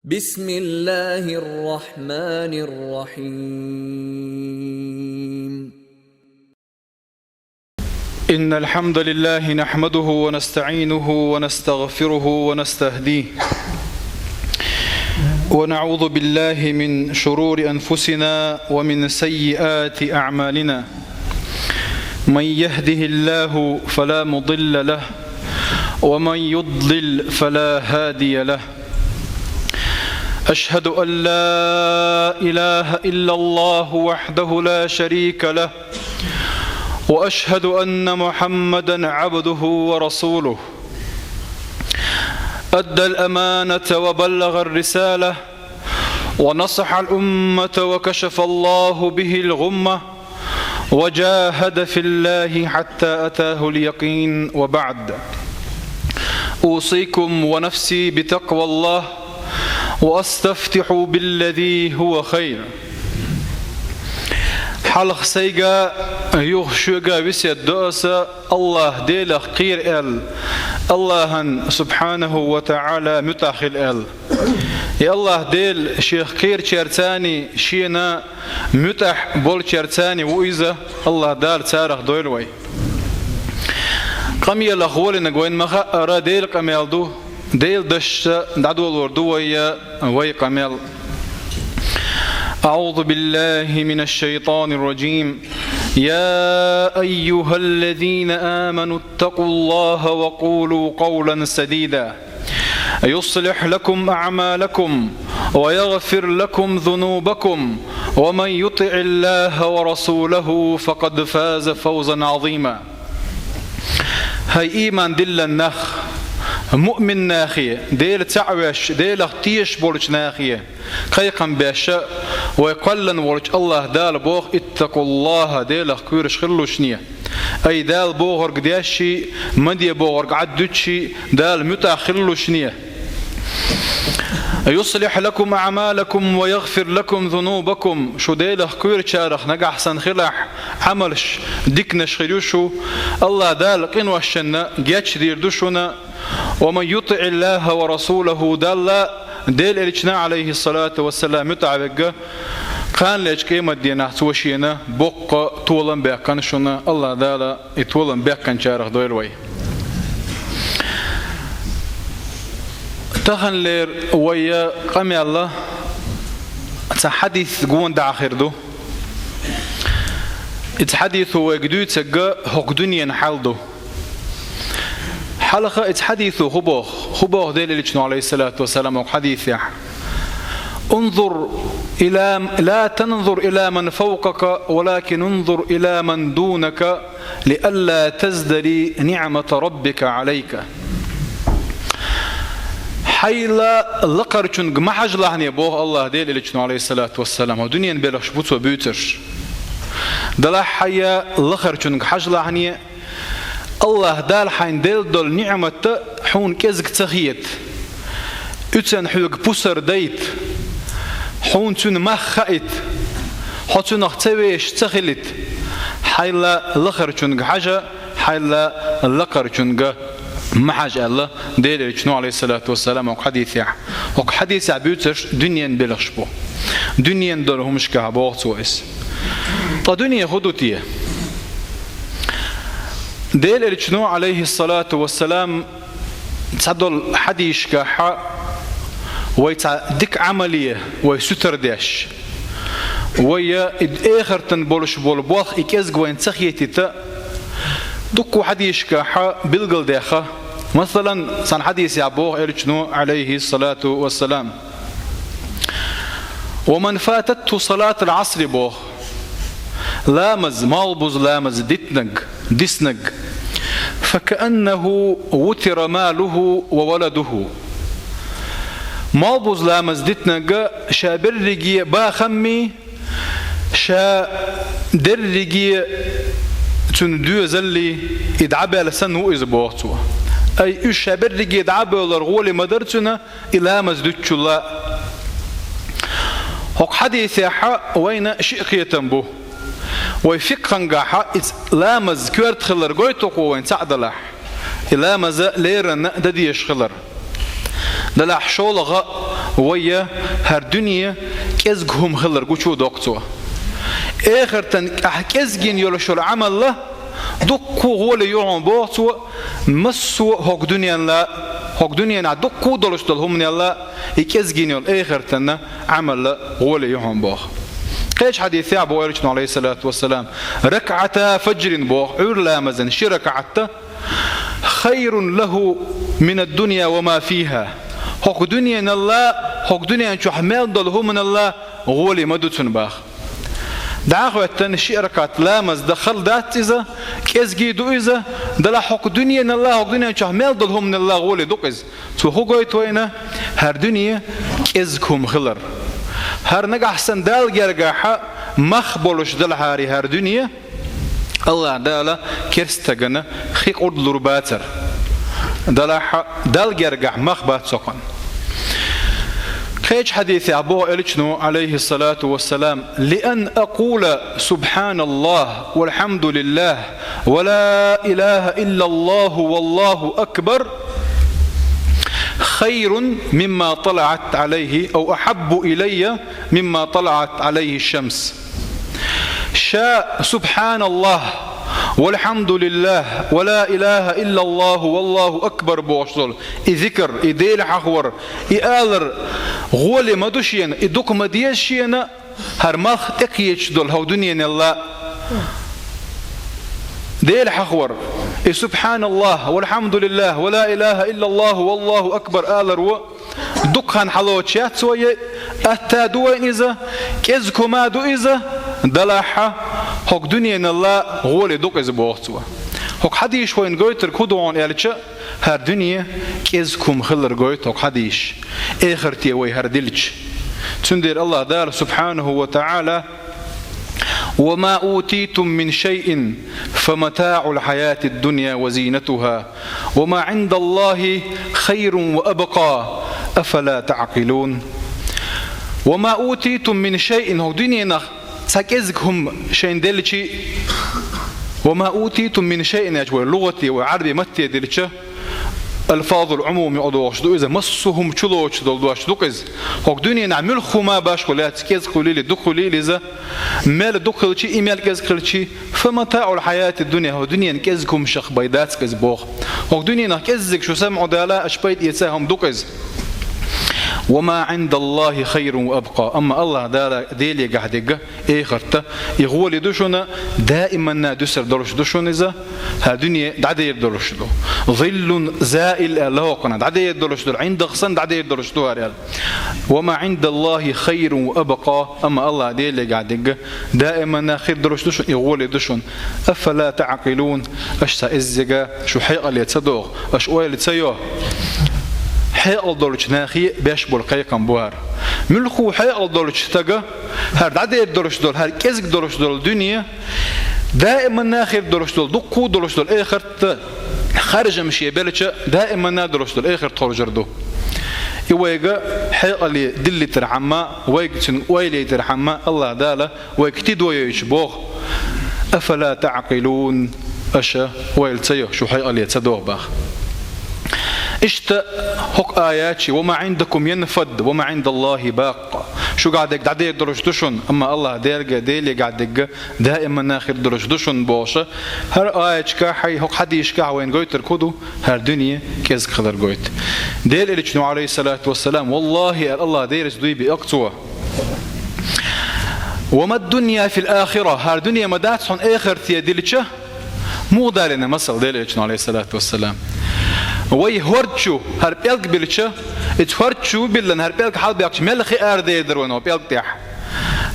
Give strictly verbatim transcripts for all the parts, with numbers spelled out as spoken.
بسم الله الرحمن الرحيم. إن الحمد لله نحمده ونستعينه ونستغفره ونستهديه، ونعوذ بالله من شرور أنفسنا ومن سيئات أعمالنا. من يهده الله فلا مضل له، ومن يضلل فلا هادي له. أشهد أن لا إله إلا الله وحده لا شريك له، وأشهد أن محمدا عبده ورسوله. أدى الأمانة وبلغ الرسالة، ونصح الأمة، وكشف الله به الغمة، وجاهد في الله حتى أتاه اليقين، وبعد. أوصيكم ونفسي بتقوى الله، وأستفتح بالذي هو خير. Хьалха сайга, юха шуьга весет до аса, АллахӀ Делах кхера аьлла, АллахӀан, субхьанаху ва таӀала, муьтӀахь хила аьлла. И АллахӀ Дела Шех кхерачаьрца а, Шена муьтӀахь болчаьрца а ву Иза, АллахӀ Дала царах дойла вай. Къамелах гӀолинарг вайна ма хаъара Делан къамел ду, Делан дашца дӀадолор ду вай, вай къамел. أعوذ بالله من الشيطان الرجيم. يا أيها الذين آمنوا اتقوا الله وقولوا قولا سديدا. يصلح لكم أعمالكم ويغفر لكم ذنوبكم ومن يطع الله ورسوله فقد فاز فوزا عظيما. ХӀай ийман диллина нах, муъмин нахе, Дела цхьаъ веш, Делах тешаш болча нахе, кхайкхам беш, вай кхоьллина волча АллахӀ Дала боху: «اتقوا الله», Делах кхоьруш хила шуна. Ай Дала бохург дешший, ма де бохург Ӏад дуьтушший, Дала муьтӀахь хила шуна. «يصلح لكم أعمالكم ويغفر لكم ذنوبكم», шу Делах кхоьручарах нагахь санна хилахь, Ӏамалш, диканаш хир ю шу, АллахӀ Дала къиношна гечдийр ду шуна. «ومن يطع الله ورسوله», Далла, Делан Элчана, Ӏалайхи ссалату вассалам, муьтӀахь верг, кханалечу къематдийнахь цо шена боккха толам баьккхина шуна, АллахӀ Дала и толам баьккхинчарах дойла вай. Таханлера вай къамел цхьа хьадис гонахь хир ду. Иза хьадисо вайга дуьйцург хӀокху дуьненан хьал ду. Хьалха иза хьадисо хӀун боху? ХӀун боху Делан Элчано, Ӏалайхи ссалату вассалам, хӀокху хьадисехь? «انظر إلى، لا تنظر إلى من فوقك، ولكن انظر إلى من دونك، لئلا تزدري نعمة ربك عليك». Хьайла лакхарчуьнга ма хьажалахьане, боху АллахӀ Делан Элчано, Ӏалайхи ссалату вассалам, хӀокху дуьненан белхаш бу цо буьйцурш. Делахь хьайла лакхарчуьнга хьажалахьане, АллахӀ Дала хьайна делла долу ниӀмат хьуна кӀезиг ца хета. Уьцан хьоьга пусар дайта. Хьуна цуьнан мах хаийта. Хьо цуьнах ца вешаш ца хилийта. Хьайла лакхарчуьнга хьажа, хьайла лакхарчуьнга ма хьажа аьлла, Делан Элчано, Ӏалайхи ссалату вассалам, хӀокху хьадисехь. ХӀокху хьадисехь буьйцурш дуьненан белхаш бу. Дуьненан долу хӀуманашкахь боху цо иза. Ткъа дуьне хӀун ду те? Делан Элчано, Ӏалайхи ссалату вассалам, цхьадолу хьадисашкахь вай цхьа дика Ӏамале вай сутара деш, вай и эхартан болуш болу болх и кӀезиг вайна ца хетийта, дуккха хьадисашкахь билгалдаьккхина. Масалан, цхьана хьадисехь боху Элчано, Ӏалайхи ссалату вассалам: «ومن فاتته صلاة العصر», боху. Ламаз, малхбузу ламаз дитинарг, диснарг. «فكأنه وتر ماله وولده». Малхбузу ламаз дитинарг ша берриге бахаммий, ша дерриге цуьнан доьзаллий и дӀабаьлла санна ву иза, боху цо. Ай, уьш ша берриге дӀа а бевлла гӀоле ма дара цуьнан, и ламаз дуьтучул а. ХӀокху хьадисехь вайна шиъ кхетам бу. Вай фикъхьангахь иза ламаз коьрта хилар гойту-кх вайна цхьаъ делахь, и ламаз леррина дан дезаш хилар. Делахь шолгӀа а, Вай хӀара дуьне кӀезига хӀума хилар гучу доккху цо. Эхартан ахь кӀезигина йолуш йолу Ӏамал дуккха гӀоле ю хьуна боху цо, массо а хӀокху дуьненла, хӀокху дуьненахь дуккха долуш долу хӀуманелла, и кӀезигина йолу эхартан Ӏамал гӀоле ю хьуна боху. Кхечу хьадисехь боху Элчано, Ӏалайхиссалату вассалам, «Ракъата фаджрин», боху, Ӏуьйра ламазан ши ракаӀат, «хайрун лаху минад-дунья ва ма фиха». ХӀокху дуьненал а, хӀокху дуьнен чохь мел долу хӀуманал а гӀоле ма ду цунна боху. ДӀа а хӀоьттина, ши ракаӀат ламаз дан хала дац иза, кӀезиг ду иза, делахь хӀокху дуьненал а, хӀокху дуьнен чохь мел долу хӀуманал а гӀоле ду-кх иза. Цо хӀун гойту вайна? ХӀара дуьне кӀезиг хӀума хилар. ХӀара нагахь санна Далла гергахь мах болуш делахьара хӀара дуьне, АллахӀ Дала керста стагана хи къурд лур бацара. Делахь Далла гергахь мах бац хӀокхуьнан. Кхечу хьадисехь боху Элчано, Ӏалайхиссалату вассалам: «Лиан акъула субхьаналлахӀ валхьамдулиллахӀ ва ла илахӀа иллаллахӀу валлахӀу акбар хайрун мимма талаӀат Ӏалайхи, ав ахьаббу илаййа мимма талаӀат Ӏалайхи шамс». Ша «СубхьаналлахӀ, валхьамдулиллахӀ, ва ла илахӀа иллаллахӀу, валлахӀу акбар» бохуш долу и зикр, и Дела хьахор, и алар гӀоле ма ду шена, и дукха ма деза шена, хӀара малх тӀекхеташ долу хӀокху дуьненал а. Дела хьахор, и «СубхьаналлахӀ, валхьамдулиллахӀ, ва ла илахӀа иллаллахӀу, валлахӀу акбар» аларо, дукха хан хьалоцуш яц вай, атта ду вайна иза, кӀезиг хӀума ду иза, делахь хӀокху дуьненал а гӀоле ду-кх иза боху цо. ХӀокху хьадисаша вайна гойтург хӀун ду хьуна аьлча, хӀара дуьне кӀезиг хӀума хилар гойту хӀокху хьадисаша, эхарте вай хӀара дилча. Цундела АллахӀ Дала субхьанахӀу ва таӀала: «Ва ма утитум мин шайин фа матаӀул хьаятид дунья ва зийнатухӀа, ва ма ӀиндаллахӀи хайрун ва абкъа, афала таӀкъилун». «Ва ма утитум мин шайин», хӀокху дуьненах цхьа кӀезиг хӀума шайна делча, «ва ма утитум мин шайин» аьлча, вай лугӀате, вай Ӏарбийн матте дилча, алфазул Ӏумум юкъадохуш ду иза, массо а хӀума чулоцуш долу дош ду-кх иза. ХӀокху дуьненахь муьлхха хӀума башхо лаьцна, кӀезиг хуьлийла, дукха хуьлийла иза, мел дукха хилчий, и мел кӀезиг хилчий, фа матаӀул хьаятид дунья, хӀокху дуьненан кӀезиг хӀуманех бен дац-кх иза боху. ХӀокху дуьненах кӀеззиг шу самукъадала, аша пайда эца хӀума ду-кх иза. «Ва ма ӀиндаллахӀи хайрун ва абкъа». Амма АллахӀ Дала, Делегахь дерг эхарт, и гӀоле ду шуна, даиманна дуьсур долуш ду шуна иза, хӀара дуьне дӀадер долуш ду. «Зиллун заил» аьлла хӀокхунах, дӀадер долуш ду, ӀиндагӀ санна дӀадер долуш ду хӀара аьлла. «Ва ма ӀиндаллахӀи хайрун ва абкъа», амма АллахӀ Делегахь дерг даиманна хир долуш ду шуна, и гӀоле ду шуна. «Афала таӀкъилун», аша ца иззига шу хьекъале ца доху, аша ойла ца йо. Хьекъал долчу нахе беш болу кхайкхам бу хӀара. Муьлхха хьекъал долчу стага хӀара дӀадер долуш долу, хӀара кӀезиг долуш долу дуьне, даиманна хир долуш долу, дуккха долуш долу эхарт харжам шен белча, даиманна долуш долу эхарт хоржур ду. И вайга хьекъале диллийтархьама, вайга цуьнан ойла яйтархьама АллахӀ Дала вайга тидам йойча боху: «Афала таӀкъилун», аша ойла ца йо, шу хьекъале ца доху боху. Иштта хӀокху аятехь: «Ва ма Ӏиндакум янфад, ва ма ӀиндаллахӀи бакъ». Шуьгахь дерг дӀадер долуш ду шуна, амма АллахӀ Делега-, Делегахь дерг даиманна хир долуш ду шуна бохуш. ХӀара аятехь, хӀокху хьадисехь вайна гойтург хӀун ду? ХӀара дуьне кӀезиг хилар гойту. Делан Элчано, Ӏалайхиссалату вассалам: «ВаллахӀи», аьлла, АллахӀ Делаца дуй биъна-кх цо, «ва мад дунья фил ахира», хӀара дуьне ма дац хьуна эхарте дилча, муха далийна масал Делан Элчано, Ӏалайхиссалату вассалам. Вай хӀорда чу хӀара пӀелг билча, иза хӀорда чу биллина хӀара пӀелг хьалабаьккхича, мел хи арадер дара вайна хӀокху пӀелг тӀехь.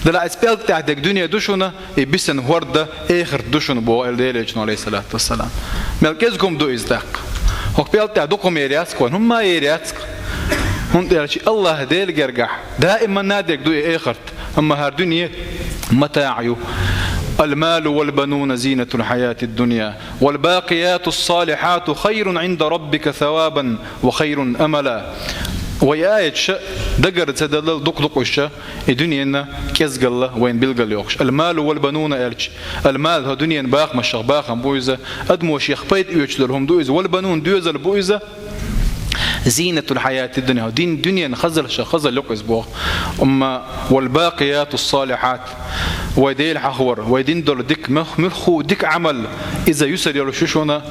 Делахь иза пӀелг тӀехь дерг дуьне ду шуна, и бисина хӀорда эхарт ду шуна боху аьлла Делан Элчано, Ӏалайхиссалату вассалам. Мел кӀезиг хӀума ду иза тӀаккха. ХӀокху пӀелг тӀехь дукха хӀума яр яц-кх вайна, хӀумма а яр яц-кх. ХӀунда аьлча АллахӀ Делан гергахь даиманна дерг ду и эхарт. Амма хӀара дуьне матаӀ ю. «Алмалу вал бануна зийнатул хьаятид дунья, вал бакъиятус салихьату хайрун Ӏинда раббика савабан ва хайрун амала». Вай аяташ дагара ца даллал дукха ду-кх уьш, и дуьненан кӀезигалла вайна билгалйоккхуш. «Алмалу вал бануна» аьлча, алмал, хӀокху дуьненан бахамашах бахам бу иза, адамо шех пайда оьцуш долу хӀума ду иза, вал банун, доьзал бу иза. زينة الحياة الدنيا, дин, дуьненан хазаллаш хазалла ю-кх из боху. Амма والباقيات الصالحات, вай Дела хьахавар, вай дина долу дика, муьлх-, муьлхха а дика Ӏамал, иза юьсур йолуш ю шуна.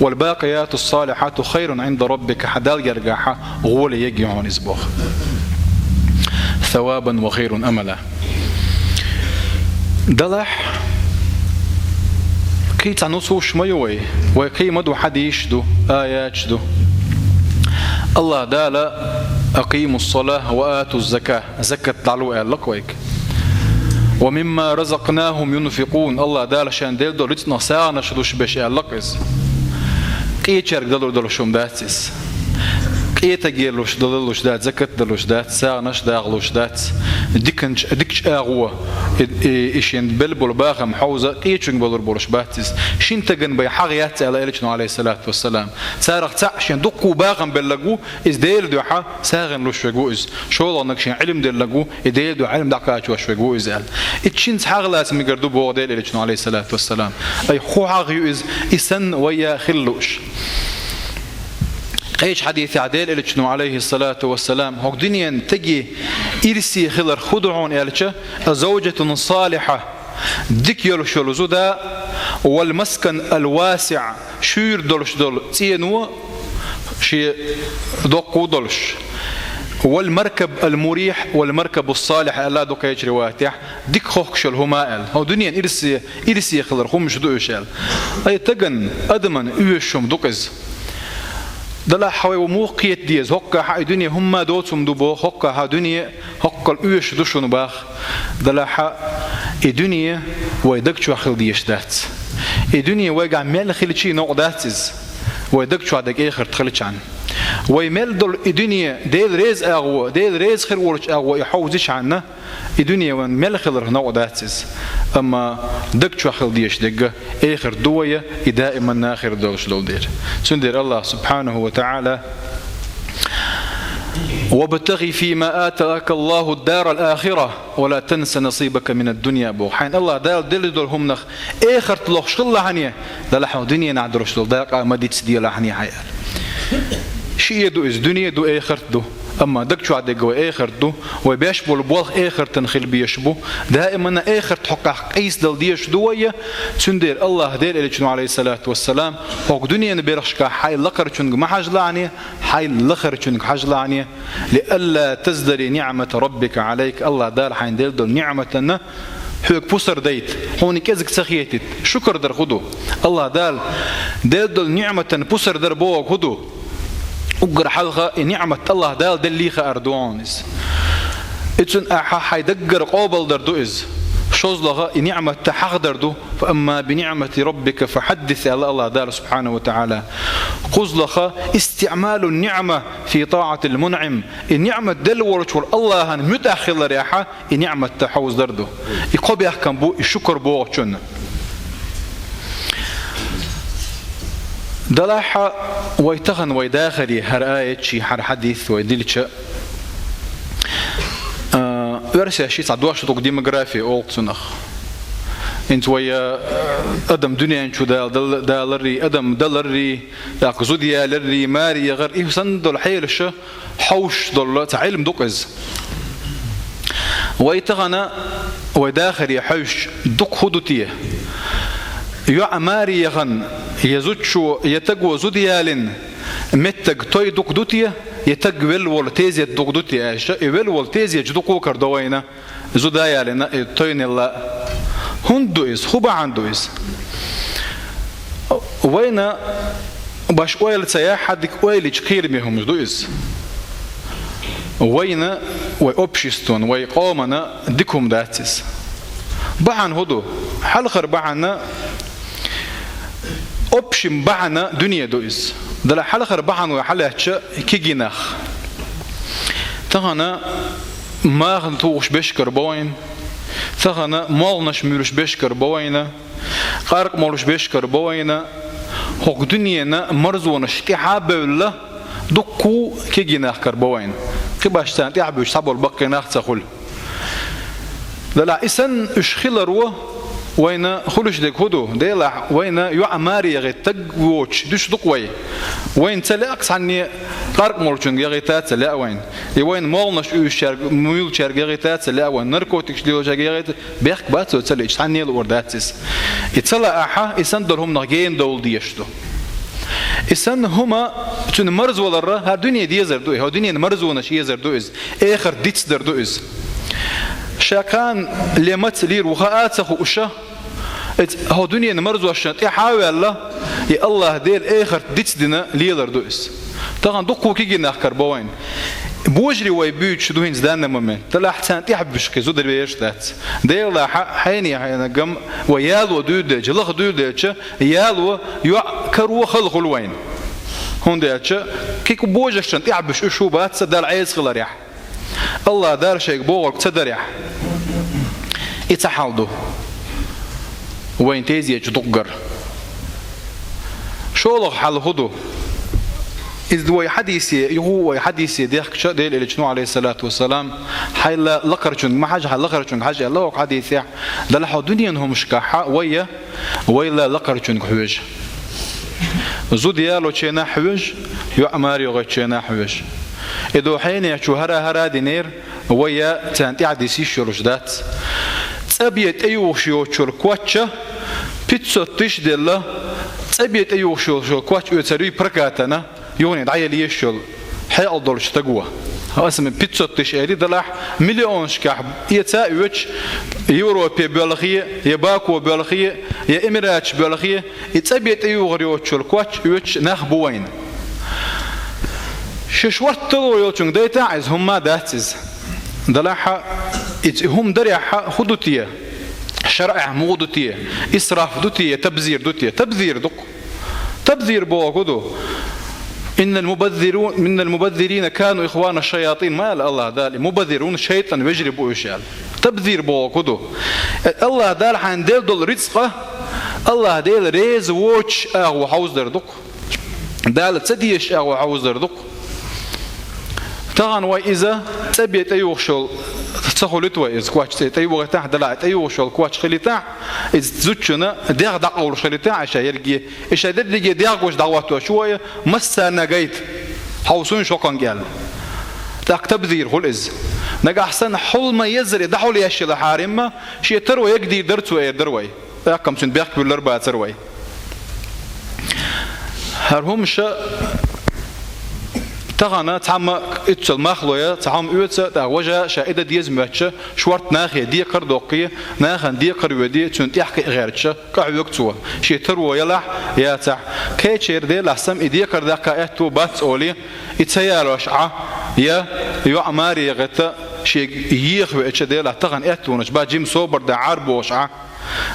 والباقيات الصالحات خير عند ربك, хьан Далла гергахь гӀоле ерг ю хьуна иза боху. ثوابا وخير أملا. Делахь, кхин цхьа нусуш ма ю вай, вай кхин ма ду, хьадисаш ду, аяташ ду. АллахӀ Дала: أقيموا الصلاة وآتوا الزكاة, закат дӀало аьлла-кх вайга. ومما رزقناهم ينفقون, АллахӀ Дала шайна делла долу рицкъанах сагӀанаш луш берш аьлла-кх иза. Къечаьрга далур долуш хӀума дац иза. Къе тагерлуш далуш дац, закат далуш дац, сагӀанаш дахалуш дац. Диканчу, дикачу агӀо, и, и, и шен белла болу бахам хьовза къечуьнга балур болуш бац иза. Шина тагана бен хьагӀ яц аьлла Элчано, عليه الصلاة والسلام. Царах цхьаъ шен дуккха бахам белларг ву, иза Делан дуьхьа сагӀина луш верг ву иза. ШолгӀаниг шен Ӏилма делларг ву, и Делан дуьхьа Ӏилма дӀакхачош верг ву иза аьлла. И шинца хьагӀ лаца мегар ду боху Делан Элчано, عليه الصلاة والسلام. Ай, хӀун хьагӀ ю иза, и санна вай а хила лууш? Кхечу хьадисехь Делан Элчано, عليه الصلاة والسلام, хӀокху дуьненан стеган ирсе хиларх хӀун ду хьуна аьлча, زوجة صالحة, дика йолуш йолу зуда, والمسكن الواسع, шуьйра долуш долу цӀено, шен доккха долуш, والمركب المريح والمركب الصالح аьлла ду кхечу риваятехь, дика хохкуш йолу хӀума аьлла. ХӀокху дуьненан ирсе, ирсе хиларх хӀумаш ду уьш аьлла. Ай, стагана, адамна оьшуш хӀума ду-кх иза. Делахь вай ву муха кхета деза, хӀоккхахь и дуьне хӀумма доцу хӀума ду боху, хӀоккхахь дуьне хӀоккхул оьшуш ду шуна боху. Делахь и дуьне вай даг чохь хила дезаш дац. И дуьне вайгахь мел хилча а новкъа дац иза, вай даг чохь дерг эхарт хилчахьана. Вай мел долу и дуьне Дела реза агӀо, Дела реза хир волчу агӀо и хьовзичахьана, и дуьне вайн мел хиларх новкъа дац иза. Амма даг чохь хила дезаш дерг эхарт ду вай, и даиманна хир долуш долу дела. Цундела АллахӀа, سبحانه وتعالى: وابتغ فيما آتاك الله الدار الآخرة ولا تنس نصيبك من الدنيا боху. Хьайна АллахӀа Дала делла долу хӀуманах эхарт лохуш хилалахьане, делахь хьо дуьненахь долуш долу дакъа ма дицделахьане хьайн аьлла. Шиъ ду иза, дуьне ду, эхарт ду. Амма даг чохь дерг вай эхарт ду, вай беш болу болх эхартан хила безаш бу. Даиманна эхарт хӀоккхахь къийсадала дезаш ду вай, цундела АллахӀа Делан Элчано, عليه الصلاة والسلام, хӀокху дуьненан белхашкахь хьайн лакхарчуьнга ма хьажалахьане, хьайн лахарчуьнга хьажалахьане, لئلا تزدري نعمة ربك عليك, АллахӀа Дала хьайна делла долу ниъматана хьоьга пусар дайта, хьуна кӀезиг ца хетийта. Шукар дар хӀун ду? АллахӀа Дала делла долу ниъматана пусар дар бохург хӀун ду? Уггар хьалха и ниъмат АллахӀа Дала деллий хаар ду хьуна иза. И цуьнан ахьа хьайн даггара къобалдар ду иза. ШозлагӀа и ниъмат хьахадар ду. فأما بنعمة ربك فحدث аьлла АллахӀа Дала, سبحانه وتعالى. КхозлагӀа: استعمال النعمة في طاعة المنعم. И ниъмат делла волчу волу АллахӀан муьтӀахь хиларехьа, и ниъмат хьовзадар ду. И кхо бехкам бу и шукар бохучунна. Делахь вай тахана вай дахаре хӀара аят, ши хӀара хьадис вай дилча, а, оьрсаша цхьа дош ду-кх, демография олу цунах. ХӀинца вай, а, адам дуьнен чу дал-, дал-, даларрий, адам даларрий, тӀаккха зуда яларрий, маре яхар, и санна долу хьелаша хьовсуш долу цхьа Ӏилма ду-кх иза. Вай тахана, вай дахаре хьаьвсича, дукха хӀун ду те? ЙоӀ маре яхана, я зудчо, я таго зуда ялийна, меттиг той дукха ду те, я таг велла волу тезет дукха ду те аьлча, и велла волу тезеташ дукха карадо вайна. Зуда ялийна, и тойнелла. ХӀунда ду иза? ХӀун бахьана ду иза? Вайна баш ойла ца яхь, хьан дика ойла йича кхераме хӀумаш ду иза. Вайна, вай обществона, вай къомана дика хӀума дац иза. Бахьана хӀун ду? Хьалхара бахьана, общем бахьана дуьне ду иза. Делахь хьалхара бахьана вай хьалаьцча, кегий нах. Тахана махана тухуш берш карабо вайна, тахана молханаш муьлуш берш карабо вайна, къаркъа молуш берш карабо вайна, хӀокху дуьненан марзонаш тӀаьхьа а бевлла, дуккха а кегий нах карабо вайна. Кхин башха царна тӀаьхьа буьйцуш цхьаболу баккхий нах ца хуьлу. Делахь и санна уьш хиларо, Вайна хуьлуш дерг хӀун ду? Делахь вайна йоӀ маре яхийта стаг воцуш дуьсуш ду-кх вай. Вайна ца лаьа-кх цхьанне, къаркъа молчунга яхийта а ца лаьа вайна. И вайна молханаш уьйзучаьрга, муьйлучаьрга яхийта а ца лаьа вайна, наркотикаш лелочаьрга яхийта, бехк бац вай ца лиъча, цхьанне а луъур дац иза. И ца лаахь, и санна долу хӀуманах гена довла дезаш ду. И санна хӀума цуьнан марзваларра, хӀара дуьне дезар ду, хӀара дуьненан марзонаш езар ду иза, эхарт дицдар ду иза. Ша кхана ле маца лийр ву хаа а ца хууша, иза хӀара дуьненан марзошна тӀаьхьа а ваьлла, и АллахӀ Дела эхарт дицдина лелар ду иза. Тахана дуккха кегий нах карабо вайна. Божарий вай буьйцуш ду хӀинца данна момент. Делахь царна тӀаьхьа буьсуш кхин зуда бераш дац. Делахь хьайна-хьайна гам вай яло дуьйладелча, лаха дуьйладелча, яло, йоӀ каро хала хуьлу вайна. ХӀунда аьлча кхин божаршна тӀаьхьа буьсуш уьш ву бац сан Далла Ӏеса хиларехь, АллахӀ Дала шайга бохург ца дарехь. И цхьа хьал ду. Вайн тезеташ дуккхагара. ШолгӀа хьал хӀун ду? Иза вай хьадисе, юха вай хьадисе дехкача, Делан Элчано, Ӏалайхиссалату вассалам, хьайла лакхарчунга ма хьажа, хьан лакхарчунга хьажа аьлла хӀокху хьадисехь, Далахь хӀокху дуьненан хӀуманашкахь вай, вайла лакхарчунга хьоьжу. Зуда ялочу хенахь хьоьжу, йоӀ маре йогӀучу хенахь хьоьжу. И ду хьенехчо хӀара-хӀара динера, вай я царна тӀаьхьа диса йиш йолуш дац. ЦӀа бен тӀеюхуш йоцучу коч, пятьсот тысяч делла, цӀа бен тӀеюхуш йоцучу коч оьцур юй прокатана, юхане дӀаяла езаш йолу хьекъал долчу стага. Аса ма пятьсот тысяч эли далахь, миллионашкахь эца а оьцуш, Европе боьлхе, я Баку боьлхе, я Эмираташ боьлхе, и цӀа бен тӀеюхур йоцучу коч оьцуш нах бу вайна. Ши шорттало йолчунга дайтахь иза, хӀумма дац иза. Далахь, иза хӀума дарехь хӀун ду те? ШарӀехь муха ду те? Исраф ду те, табзир ду те? Табзир ду-кх. Табзир бохург хӀун ду? «Иннал мубаззиру-, иннал мубаззирина кану ихвана шаятин», ма аьлла АллахӀ Дала, и мубаззирун шайтӀан вежарий бу уьш аьлла. Табзир бохург хӀун ду? АллахӀ Дала хьайна делла долу рицкъа, АллахӀ Дела реза воцуш агӀо хьовзадар ду-кх. Дала ца дезаш агӀо хьовзадар ду-кх. Тахана вай иза цӀа бен тӀеюхуш йолу ца хуьлуьйту вай иза коч, цӀа тӀеюхуьйтахь, Далахь тӀеюхуш йолу коч хилийтахь, иза зудчунна дегӀ дӀакъовлуш хилийтахь, и ша ерриге, и ша дерриге дегӀ гуш дӀахӀоттош ву вай, массарна гайта, хьовсийша хӀокхунга аьлла. ТӀаккха табзир хуьлу иза. Нагахь санна хьул ма еззара и дӀахьулъеш йолу хьарим, шен таро ягадийр дара цо эр дара вай. ТӀаккха-м цуьнан бехк буьллур бацара вай. ХӀара хӀума ша тахана цхьамма иццал мах ло я, цхьа хӀума оьцу, тӀаккха важа ша и дан деза моьттуча, шорта нахе декхар а доккхий, нахана декхар а воьдий, цуьнан тӀаьхьа кхиа гӀертача, къахьоьгу цо. Шен таро ялахь, яцахь, кхечеран Делахь сама и декхар даккха аьтту бац олий, и ца ялош Ӏа, я йоӀ маре яхийта, шега еха веача Делахь тахана аьттонаш бац, жима собар дан Ӏар бохуш Ӏа.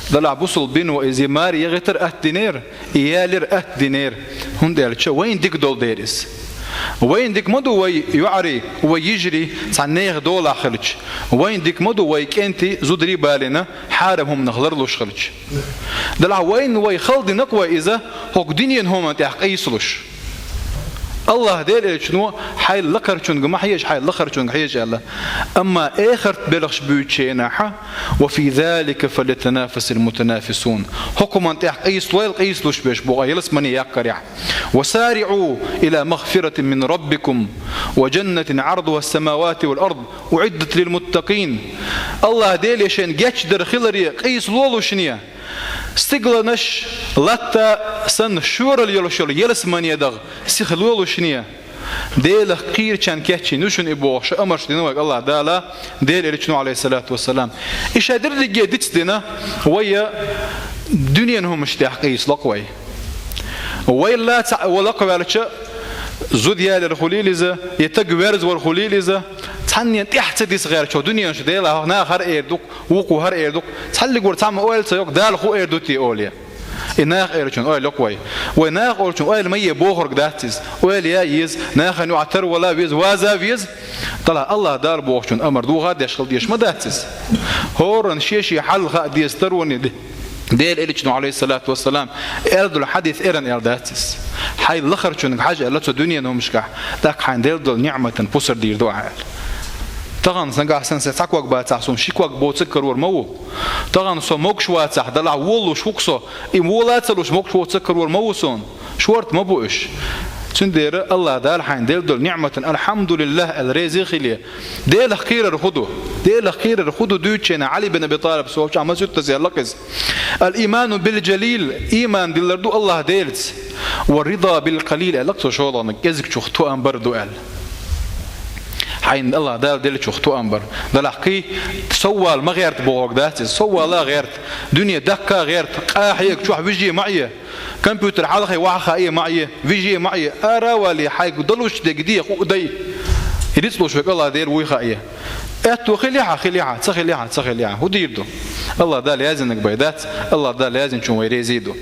Далахь бусалба дино иза маре яхийтар атта динера, и ялар атта динера. ХӀунда аьлча вайна дика долу дела иза. Вайна дика ма ду вай йоӀарий, вай йижарий цхьана нехан долахь хилча. Вайна дика ма ду вай кӀентий, зударий балийна, хьарам хӀуманах ларлуш хилча. Далахь вайна вай хала дина-кх вай иза, хӀокху дуьненан хӀуманна тӀехь къийсалуш. АллахӀ Делан Элчано хьайла лакхарчунга ма хьежа, хьайла лакхарчунга хьежа аьлла. Амма эхарт белхаш буьйцучу хенахь, «Ва фи залика фальятанафасил мутанафисун». ХӀокху хӀуманна тӀехь къийсалойла къийсалуш берш бу, ялсамане яккхарехь. «Ва сариӀу ила магфиратин мин раббикум ва жаннатин Ӏардуха ас-самавати вал ард уӀиддат лил муттакъин». АллахӀ Деле шайна гечдар хиларе къийсалолушне. Стигланаш латта санна шоралла йолуш йолу ялсамане даха сиха лолушне, Делах кхерачарна кечйина ю шуна и бохуш амарш дина вайга АллахӀ Дала, Делан Элчано, Ӏалайхиссалату вассалам. И ша дерриге дицдина, вай дуьненан хӀуманаш тӀехь къийсало-кх вай. Вайла цхьаъ вала лакхаваьлча, зуда ялар хуьлийла иза, я таг верзавар хуьлийла иза, цхьаннен тӀехь ца диса гӀертачо дуьненаш Дела, хӀокху наха хӀара эр ду-кх, вукхо хӀара эр ду-кх, цхьаллигора цхьамма ойла ца йо-кх, Дала хӀун эр ду те олий. И наха элчун ойла йо-кх вай. Вай наха олучун ойла ма е бохург дац иза. Ойла ян еза, нахана юкъахь тарвала веза, ваза веза. Далахь АллахӀ Дала бохучун амар духа а деш хила дезаш ма дац иза. ХӀоранна шен-шен хьал хаа деза тароне де-, Делан Элчано, Ӏалайхиссалату вассалам, аьлла долу хьадис эрна аьлла дац иза. Хьайла лахарчунга хьажа аьлла цу дуьненан хӀуманашкахь, тӀаккха хьайна делла долу ниӀматан пусар дийр ду ахьа аьлла. Тахан нагахь санна са цхьа ког бацахь, сона ши ког боцург карор ма ву. Тахан со могуш вацахь, делахь волалуш ву-кх со, и вола а ца луш могуш воцург карор ма ву сона. Шорта ма бу уьш. Цундела АллахӀ Дала хьайна делла долу ниӀматан «Алхьамдулиллах» аьлла реза хиле, Делах кхерар хӀун ду? Делах кхерар хӀун ду дуьйцучу хенахь Ӏали бин Аби ТӀалиб, со вовчахь масуьттаза яьлла-кх иза: «Ал-ийману бил-жалил», ийман диллар ду АллахӀ Делаца, «ва рида бил-къалил», аьлла-кх цо шолгӀаниг, кӀезгачух тоам бар ду аьлла. Хьайна АллахӀ Дала деллачух тоам бар. Делахь кхин соввала ма гӀерта бохург дац иза. Соввала а гӀерта, дуьне даккха а гӀерта, къа хьега чохь вижий ма Ӏе, компьютер хьалхе ваха хаий ма Ӏе, вижий ма Ӏе, ара а валий, хьайга далуш дерг де, хӀуъа дай. И рицкъ луш верг АллахӀ Дела вуй хаий. Аьтто хилий хьан, хилий хьан, ца хилий хьан, ца хилий хьан. ХӀун дийр ду? АллахӀ Дала яздинарг бен дац, АллахӀ Дала яздинчунна вай реза ду.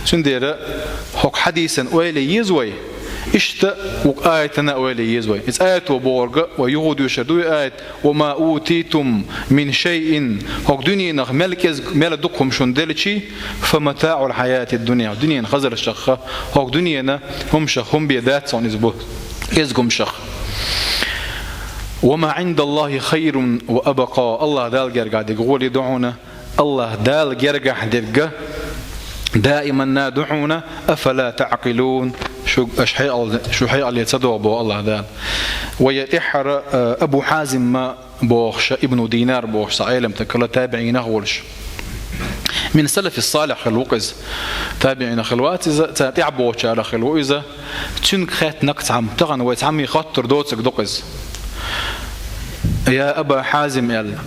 Цундела хӀокху хьадисан ойла е еза вай, иштта вукху аятана ойла е еза вай. Иза аято бохург вай юха доьшур ду и аят: «Ва ма утитум мин шайин», хӀокху дуьненах мел кӀезг-, мел дукха хӀума шуна делчий, «фа матаӀул хьаятид дунья», дуьненан хазаршкахь, хӀокху дуьненан хӀумашах хӀума бен дац хьуна иза бу, кӀезиг хӀумашах. «Ва ма ӀиндаллахӀи хайрун ва абкъа», АллахӀ Дала гергахь дерг гӀоли ду хьуна, АллахӀ Дала гергахь дерг даиманна ду хьуна, «афала таӀкъилун», шу, аша хьекъал-, шу хьекъале ца догӀу боху АллахӀ Дала. Вай тӀаьххьара, э, Абу Хьазим бохуш, Ибну Динар бохуш, цхьа Ӏеламстаг хилла, табиӀинех волуш. Мин салафи салихь хилла ву-кх иза. ТабиӀинех хилла вац иза, царна тӀаьхьа бохучарах хилла ву иза. Цуьнга хаьттина-кх цхьамма, тахана вай цхьамма хоттур доцург ду-кх иза. «Я Аба Хьазим», аьлла,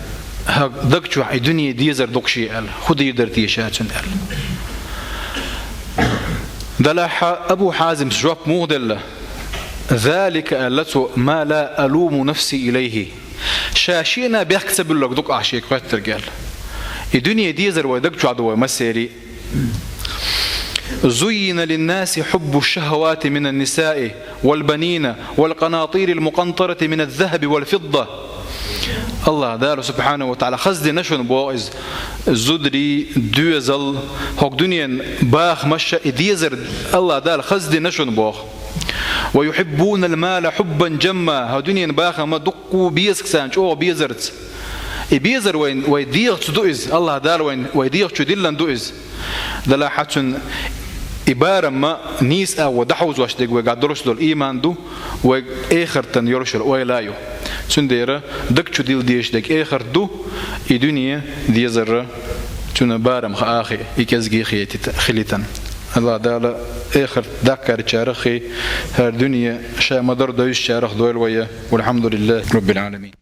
«хӀара даг чохь и дуьне дезар ду-кх шен», аьлла, «хӀун дийр дара те ша цуьнан?» аьлла. Делахь Абу Хьазимс жоп муха делла? «Залика», аьлла цо, «ма ла алуму нафси илайхи». Ша шена бехк ца буьллург ду-кх ахь шега хоьттург аьлла. И дуьне дезар вай даг чохь ду вай массерий. «Зуййина линнаси хьуббу шахавати минан нисаи вал банина вал къанатирил мукъантарати миназ захаби вал фидда». АллахӀ Дала субхьанаху ва таӀала хаздина шуна боху иза. Зударий, доьзал, хӀокху дуьненан бахамаш, и дезар АллахӀ Дала хаздина шуна боху. «Ва юхьиббунал мала хьуббан жамма», хӀокху дуьненан бахам дуккха беза-кх царна, чӀогӀа безарца. И безар вайн, вай дегӀаца ду иза, АллахӀ Дала вайн, вай дегӀа чу диллина ду иза. Делахь цуьнан и барам нийса агӀо дӀахьовзош дерг вайгахь долуш долу ийман ду, вай эхартан йолуш йолу ойла а ю. Цундела даг чу дилла дезаш дерг эхарт ду, и дуьне дезар цуьнан барам хаа хи, и кӀезиг хетита-, хилитан. АллахӀ Дала эхарт даккхарчарах хи, хӀара дуьне ша ма-дарра девзачарах дойла вай. Валхьамдулиллахи Раббил Ӏаламин.